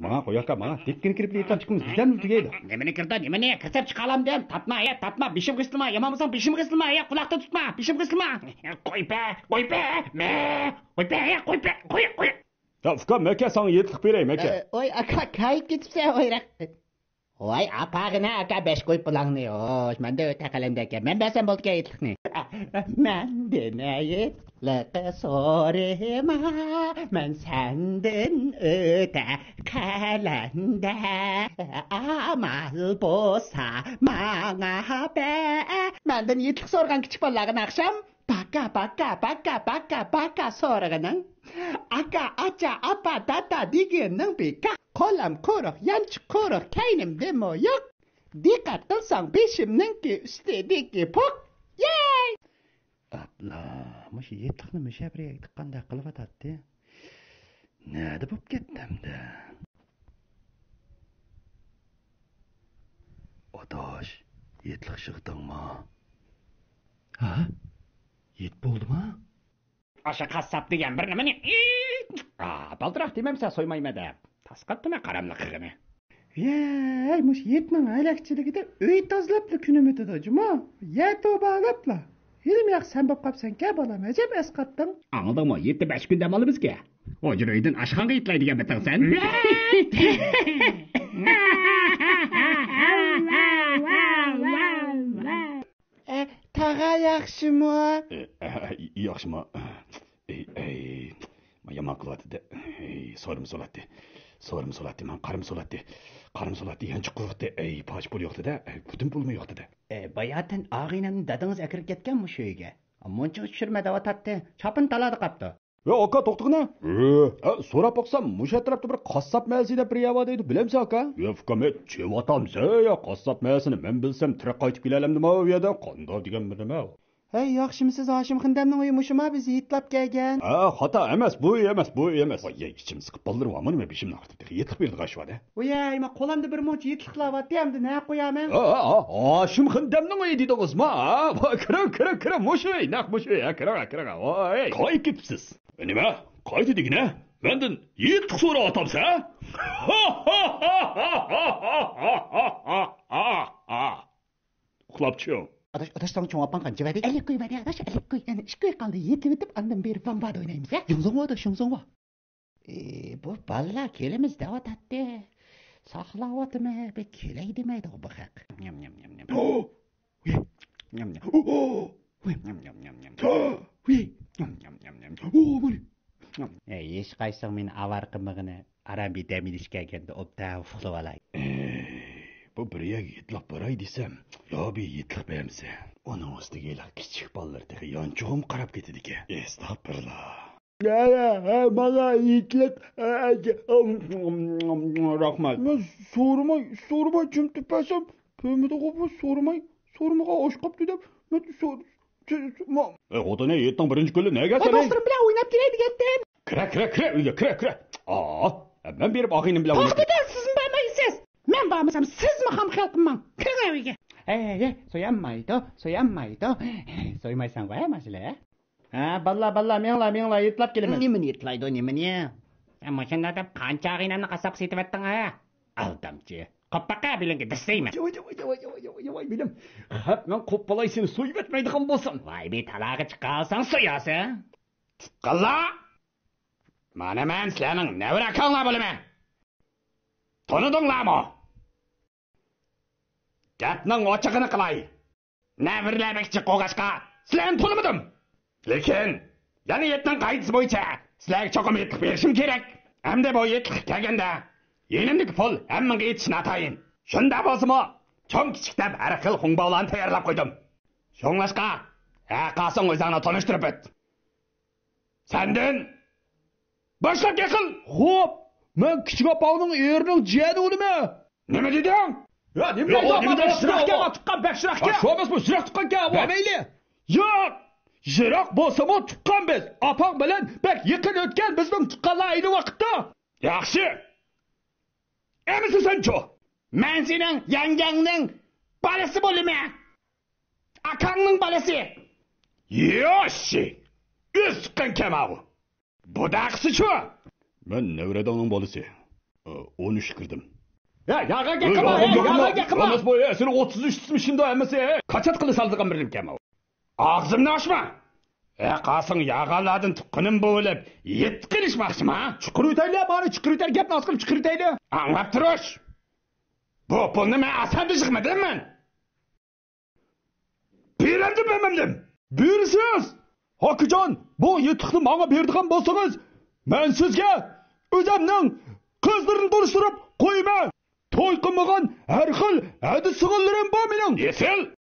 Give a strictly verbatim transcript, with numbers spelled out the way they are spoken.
ماڭا قوي ئاكا، ماڭا. دىككىنى كىرىپ يېتىلىپ چىقىمىز، بىزدەن تۈگەيدۇ. نېمىنى كىردا، نېمىنى؟ كىرسەم چىقالامدىم. تارتما، ھە، تارتما، بېشىمغا ئېسىلما، يامان بولساڭ بېشىمغا ئېسىلما، ھە، قۇلاقتا تۇتما، بېشىمغا ئېسىلما. قويپە، قويپە، مە، قويپە، ھە، قويپە، قوي، قوي. يا ئۇكام، مەكە ساڭا يېتىلىق بېرەي، مەكە. ئە، ئوي ئاكا، كايىپ كېتىپسەن، ئويراق. ۋاي، ئاپارغىنە ئاكا بەش قويۇپ پۇلاڭنى. خوش، مەندە ئۆتە قەلەندە ئىكەن. مەن بەرسەم بولىدىكەن ھېيتلىقنى. مەندىن ھېيتلىقى سورىما، مەن سەندىن ئۆتە قەلەندە. ئامال بولسا ماڭا بەر. مەندىن ھېيتلىق سورىغان كىچىك بالىلارغا ناخشام. باكا، باكا، باكا، باكا، باكا سورىغىنىڭ. ئاكا، ئاچا، ئاپا، دادا دېگىنىڭ بىكار. قولۇم قۇرۇق، يانچۇق قۇرۇق، كەينىمدىمۇ يوق. دىققەت قىلساڭ، بېشىمنىڭكى ئۈستىدىكى پوق. يەي! ئاپلا، مۇشۇ يېتىلىقنى مۇشەپرىگە تىققاندەك قىلىۋاتاتتى. نەدە بوپ كەتتى ئەمدى؟ ئاداش، يېتىلىق شىغدىڭما؟ ھە؟ يېتىپ بولدىما؟ ئاشۇ قاسساپ دېگەن بىر نېمىنى، ئا، بالدۇراق دېمەمسە سويمايمەن دەپ. تاسقاپتىمەن قاراملىق قىلغىنى. ۋەي، مۇشۇ يېتنىڭ ھەلەكچىلىكىدە ئۆي تازىلاپلا كۈنۈم ئۆتىدۇ جۇمۇ. يە توبا دەپلا. ھېلىمۇ ياخشى سەن بوپ قاپسەنكە بالام، ئەجەب ئەسقاتتىڭ. ئاڭلىدىڭمۇ؟ يېتتە بەش كۈن دەم ئالىمىزكە. ھۇجرا ئۆيدىن ئاشخانىغا يېتىلەي دېگەن بېتىڭ سەن. ئە، تاغا ياخشىمۇ؟ ئە، ئە، ياخشىما. ئەي، ئەي، يامان قىلىۋاتىدۇ. ئەي، سورىما سولاتتى. سورىما سولاتتى، ماڭا قارىما سولاتتى. قارىما سولاتتى، يانچۇق قۇرۇقتى. ئەي، پاچ پۇل يوقتىدە، ئەي، پۈتۈن پۇلمۇ يوقتىدە. ئەي، باياتىن ئاغىنەمنى دادىڭىز ئەكىرىپ كەتكەنمۇ شۇ ئۆيگە؟ مۇنچىغا چۈشۈرمە دەۋاتاتتى. چاپىنى تالادا قاپتۇ. ۋە ئاكا، توختىغىنە. ھە، سوراپ باقسام، مۇشۇ ئەتراپتا بىر قاسساپ مەھەللىسى دەپ بىر يەر بار دەيدۇ، بىلەمسەن ئاكا؟ يا ئۇكام، چېۋاتامسەن يا، قاسساپ مەھەللىسىنى مەن بىلسەم، تىرىق قايتىپ كېلەلەمدىما ئۇ يەردە، قانداق دېگەن بىر نېمە. ھەي، ياخشىمۇسىز، ھاشىم خېنىدەمنىڭ ئۆيى مۇشۇما؟ بىز يېتىلاپ كەلگەن. ھە، خاتا ئەمەس، بۇ ئۆي ئەمەس، بۇ ئۆي ئەمەس. ۋاي، يەي، ئىچىم سىقىپ بالىلىرىم بارمۇ نېمە، بېشىمنى ئاغرىتىپ تېخى يېتىلىق بېرىدىغان ئىش بار-دە. ۋىيەي، ما قولامدا بىر مۇنچە يېتىلىقلار بارتى، ئەمدى نە قويامەن؟ ھە، ھە، ھە، ھاشىم خېنىدەمنىڭ ئۆيى دېدىڭىزما؟ ھە، ۋاي، كىرىڭ، كىرىڭ، كىرىڭ، مۇشۇ ئۆي، نەق مۇشۇ ئۆي، ھە، كىرىڭ، ھە، كىرىڭ، ھە، ۋاي. قايىپ كېتىپسىز. نېمە؟ قايتا دېگىنە؟ مەندىن يېتىلىق سوراۋاتامسەن، ھە؟ ئۇخلاپچۇ. ئاداش، ئاداش، ساڭا چوڭ ئاپاڭ قانچە بەردى؟ ئەللىك كوي بەردى، ئاداش، ئەللىك كوي. يەنە ئىككى كوي قالدى. يېتىۋېتىپ، ئاندىن بېرىپ ۋامبادا ئوينايمىز، ھە؟ يۇڭزۇڭۋا، ئاداش، يۇڭزۇڭۋا. ئى، بۇ بالىلار كېلىمىز دەۋاتاتتى. ساقلاۋاتىمەن، بەك كېلەي دېمەيدىغۇ بۇ خەق. نيام، نيام، نيام، نيام. ھو! ھۇي. نيام، نيام. ھو! ھۇي. نيام، نيام، نيام، نيام. تا! ھۇي. نيام، نيام، نيام، نيام. ھو، مانا. ئەي، ھېچقايسىڭ مېنى ئاۋارە قىلمىغىنە، ئاران بىر دەم ئېلىش كەلگەندە ئوبدان ئۇخلىۋالاي. ئەي، بۇ بىر يەرگە يېتىلاپ باراي دېسەم، يا بىر يېتىلىق بەرمىسە. ئۇنىڭ ئۈستىگە ھېلىقى كىچىك بالىلار تېخى يانچۇقۇمغا قاراپ كېتىدىكەن. ئەستەغپىرۇللا. ھە، ھە، ھە، ماڭا يېتىلىق، ھە، ھە، رەھمەت. مەن سورىماي، سورىماي جىم تۇرۇپ بەرسەم، بولمىدىغۇ بۇ، سورىماي، سورىمىغان ئاچ قاپتۇ دەپ، مەن سور-، سور-، سور-، ما- ئەي، خوتۇنى، يېتىڭ بىرىنچى كۈنى نەگە ئەتەي؟ دوستلىرىم بىلەن ئويناپ كېلەي دېگەنتىم. كىرە، كىرە، كىرە، ئۆيگە كىرە، كىرە. ئا، مەن بېرىپ ئاغىنەم بىلەن ئويناپ كېلەي. توختىتىڭ، سىزمۇ بارمايسىز. مەن بارمىسام، سىزمۇ خام خىيال قىلماڭ. كىرىڭ ئۆيگە. ئەي، ئەي، ئەي، سويالمايدۇ، سويالمايدۇ. سويمايسەنغۇ، ھە، ماشىلا، ھە؟ ھە، بالىلار، بالىلار، مېڭىڭلار، مېڭىڭلار، يېتىلاپ كېلىمىز. نېمىنى يېتىلايدۇ، نېمىنى؟ ھە، مۇشۇنداق دەپ قانچە ئاغىنەمنى قاسساپقا سېتىۋەتتىڭ، ھە؟ ئالدامچى. قوپ باقە، بېلىڭگە دىسسەيمەن. ۋاي، ۋاي، ۋاي، بىلىم. خەپ، مەن قوپ بالاي سېنى سويۇۋەتمەيدىغان بولسام. ۋاي، بىر تالاغا چىققانساڭ سويارسەن. تۇغقانلار! مانا مەن سىلەرنىڭ نەۋرە ئاكاڭلار بولىمەن. تونۇدۇڭلارمۇ؟ گەپنىڭ ئوچۇقىنى قىلاي. نەۋرىلەر بەك جىق بولغاچقا، سىلەرنى تونۇمىدىم. لېكىن، يەنە يېتىنىڭ قائىدىسى بويىچە سىلەرگە چوقۇم يېتىلىق بېرىشىم كېرەك. ئەمدى بۇ يېتىلىققا كەلگەندە، يېنىمدىكى پۇل ھەممىڭگە يېتىشى ناتايىن. شۇنداق بولسىمۇ، چوڭ كىچىك دەپ ھەر خىل خۇڭباۋلارنى تەييارلاپ قويدۇم. شۇڭلاشقا، ھەرقايسىڭ ئۆزۈڭنى تونۇشتۇرۇپ ئۆت. سەندىن باشلاپ يېقىل! خوپ، مەن كىچىك ئاپاڭنىڭ ئېرىنىڭ جىيەنى بولىمەن. نېمە دېدىڭ؟ يا، نېمە يا، دەيسەن؟ بەك يىراق، تۇغقان، بەك يىراق. ھە، شۇ ئەمەس، بۇ يىراق تۇغقان ئىكەن، ھە. بەرمەيلى. ياق، يىراق بولسىمۇ تۇغقان بىز. ئاپاڭ بىلەن بەك يېقىن ئۆتكەن بىزنىڭ تۇغقانلار ئەينى ۋاقىتتا. ياخشى. ئەمىسە سەنچۇ؟ مەن سېنىڭ يەڭگەڭنىڭ بالىسى بولىمەن. ئاكاڭنىڭ بالىسى. يوشى! ئۆز تۇغقان كەماۋۇ. بۇداقسىچۇ؟ مەن نەۋرەدىڭنىڭ بالىسى. ئون ئۈچكە كىردىم. يا، ياغا گەپ قىلما، ياغا گەپ قىلما. ئەمەسە بۇ، سېنى ئوتتۇز ئۈچ تۇتمۇشۇمدا ئەمەسە. كاچات قىلىش سالىدىغان بىرىمكەن ئۇ. ئاغزىمنى ئاچما. ھە، قالساڭ ياغالاردىن تۇغقىنىم بولۇپ، يىرتىپ قېلىشماقچىما؟ چىقىرىۋېتەيلى، بارى چىقىرىۋېتەر، گەپنى ئاز قىلىپ چىقىرىۋېتەيلى. ئاڭلاپ تۇرۇش. بۇ پۇلنى مەن ئاساندا يىغمىدىم مەن. بېرەمدىم، بەرمەمدىم. بېرىسىز! ئاكىجان، بۇ يېتىقنى ماڭا بېرىدىغان بولسىڭىز، مەن سىزگە ئۆزەمنىڭ قىزلىرىنى تونۇشتۇرۇپ قويىمەن. توي قىلمىغان ھەر خىل ھەدىس سىغىللىرىم بار مېنىڭ. ئېسىل!